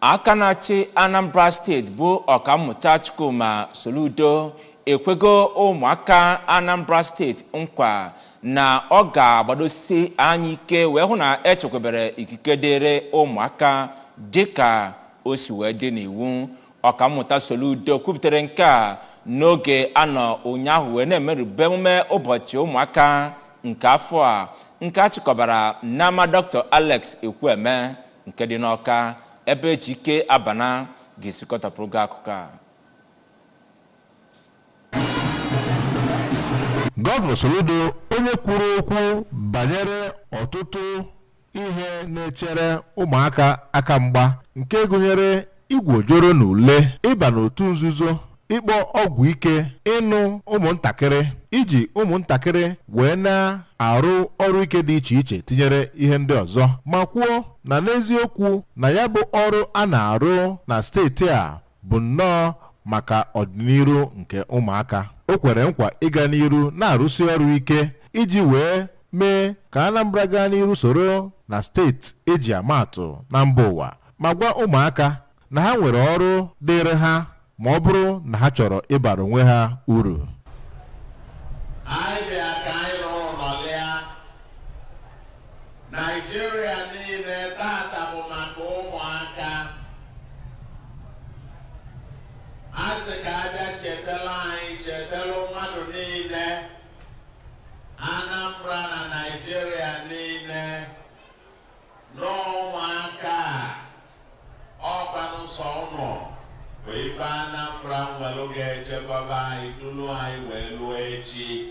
Aka na-achị Anambra Steeti bụ Ọkammụta Chukwuma Soludo ekwego ụmụaka Anambra Steeti nkwa na ọ ga-agbadosi anya ike wee hụ na echekwabere ikike dịrị ụmụaka dịka o si wee dị n'iwu. Ọkammụta Soludo kwupụtara nke a n'oge anọ ụnyaahụ wee na-emerube emume ụbọchị ụmụaka nke afọ a nke a chịkọbara n'ama Dr. Alex Ekwueme nke dị n'Awka, ebe Ejike Abana ga-esikọtapụrụ gị akụkọ a. Gọvanọ Soludo, onye kwuru okwu banyere ọtụtụ ihe na-echere ụmụaka aka mgba nke gụnyere igwe ojoro na ule, ịba n'otu nzuzo, ịkpọ ọgwụ ike, ịnụ ụmụntakịrị, iji ụmụntakịrị wee na-arụ ọrụ ike dị iche iche tinyere ihe ndị ọzọ, ma kwuo na n'eziokwu na ya bụ ọrụ a na-arụ na steeti a bụ nnọọ maka ọdịnihu nke ụmụaka. O kwere nkwa ịga n'iru na-arụsi ọrụ ike iji wee mee ka Anambra gaa n'iru soro na steeti eji ama atụ na mba ụwa, ma gwa ụmụaka na ha nwere ọrụ dịịrị ha ma ọ bụrụ na ha chọrọ ịbara onwe ha uru. Anyị bịa ka anyị rụrụ nọlịa Naijiria niile tata bụ maka ụmụaka. A sị ka abịa chetala anyị, chetala mmadụ niile, Anambra na Naijiria niile, n'ụmụaka ọkwanụ sọ ụnụ bụ ife Anambra nwere ga-echekwaba anyị dulu anyị wee lụọ echi.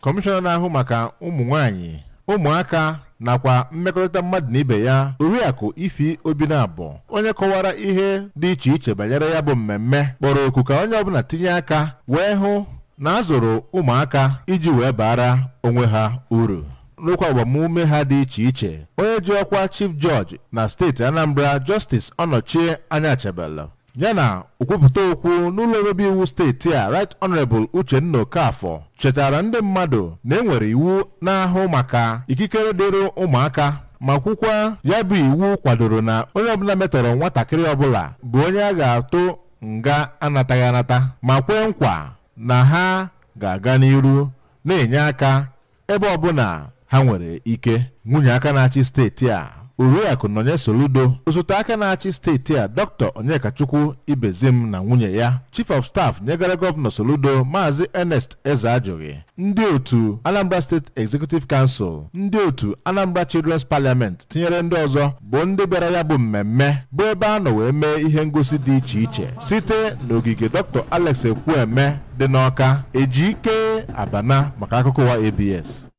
Kọmishọna na-ahụ maka ụmụ nwanyị, ụmụaka nakwa mmekọrịta mmadụ na ibe ya, Oriakụ Ifi Obinabo, onye kọwara ihe dị iche iche banyere ya bụ mmemme, kpọrọ oku ka onye ọbụla tinye aka wee hụ na a zụrụ ụmụaka iji wee baara onwe ha uru. N'okwu agbamume ha dị iche iche, onye ji ọkwa Chief Judge na steeti Anambra, Justice Ọnọchie Anyachebelu, ya na okwupụta okwu n'ụlọ omebe iwu steeti a, Right Honorable Uchenna Okafor, chetara ndị mmadụ na enwere iwu na-ahụ maka ikikere dịrị ụmụaka, ma kwukwa ya bụ iwu kwadoro na onye ọbụla metọrọ nwatakịrị ọbụla bụ onye a ga-atụ nga anataghị anata, ma kwee nkwa na ha ga-aga n'iru na-enye aka ebe ọbụla ha nwere ike. Nwunye aka na-achị steeti a, Oriakụ Nonye Soludo, osote aka na-achị steeti a, Dr. Onyekachukwu Ibezim na nwunye ya, Chief of Staff nyegara Gọvanọ Soludo, Maazị Ernest Ezeajughi, ndị otu Anambra State Executive Council, ndị otu Anambra Children's Parliament tinyere ndị ọzọ bụ ndị bịara ya bụ mmemme, bụ ebe a nọ wee mee ihe ngosi dị iche iche site n'ogige Dr. Alex Ekwueme dị n'Awka. Ejike Abana maka akụkọ ụwa ABS.